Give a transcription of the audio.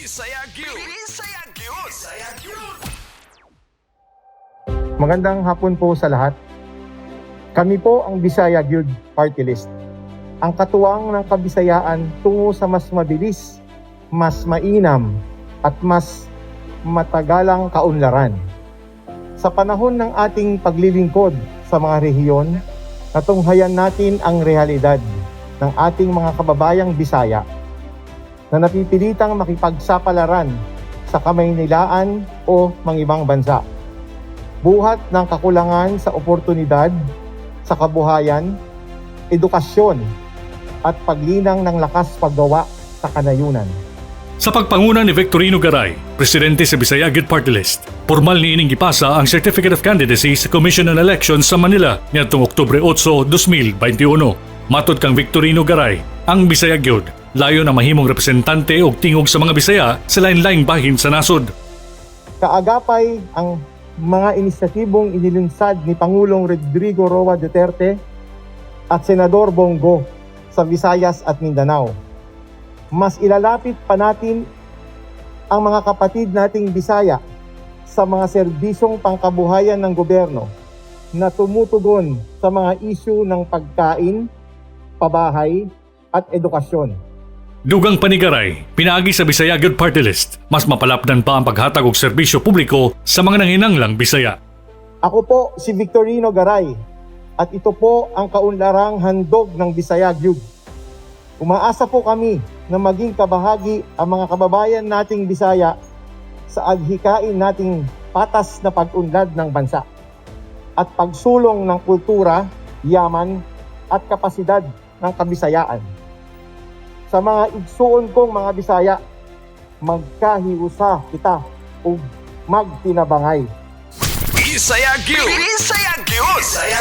Bisaya gyud. Bisaya gyud. Bisaya gyud. Magandang hapon po sa lahat. Kami po ang Bisaya Gyud Party List. Ang katuwang ng Kabisayaan tungo sa mas mabilis, mas mainam, at mas matagalang kaunlaran. Sa panahon ng ating paglilingkod sa mga rehiyon, natunghayan natin ang realidad ng ating mga kababayang Bisaya na napipilitang makipagsapalaran sa Kamaynilaan o mangibang bansa buhat ng kakulangan sa oportunidad sa kabuhayan, edukasyon, at paglinang ng lakas paggawa sa kanayunan. Sa pagpanguna ni Victorino Garay, presidente sa Bisaya Gyud Party List, pormal ni ining gipasa ang Certificate of Candidacy sa Commission on Elections sa Manila niadtong Oktubre 8, 2021. Matod kang Victorino Garay, ang Bisaya Gyud layo na mahimong representante og tingog sa mga Bisaya sa lain-laing bahin sa nasod. Kaagapay ang mga inisyatibong inilunsad ni Pangulong Rodrigo Roa Duterte at Senador Bong Go sa Visayas at Mindanao. Mas ilalapit pa natin ang mga kapatid nating Bisaya sa mga serbisyong pangkabuhayan ng gobyerno na tumutugon sa mga isyu ng pagkain, pabahay, at edukasyon. Dugang pa ni Garay, pinaagi sa Bisaya Gyud Party List, mas mapalapdan pa ang paghatag og serbisyo publiko sa mga nanginanglang Bisaya. Ako po si Victorino Garay at ito po ang kaunlarang handog ng Bisaya Gyud. Umaasa po kami na maging kabahagi ang mga kababayan nating Bisaya sa adhikain nating patas na pag-unlad ng bansa at pagsulong ng kultura, yaman at kapasidad ng Kabisayaan. Sa mga igsuon kong mga Bisaya, magkahiusa kita ug magtinabangay. Bisaya gyud. Bisaya gyud. Bisaya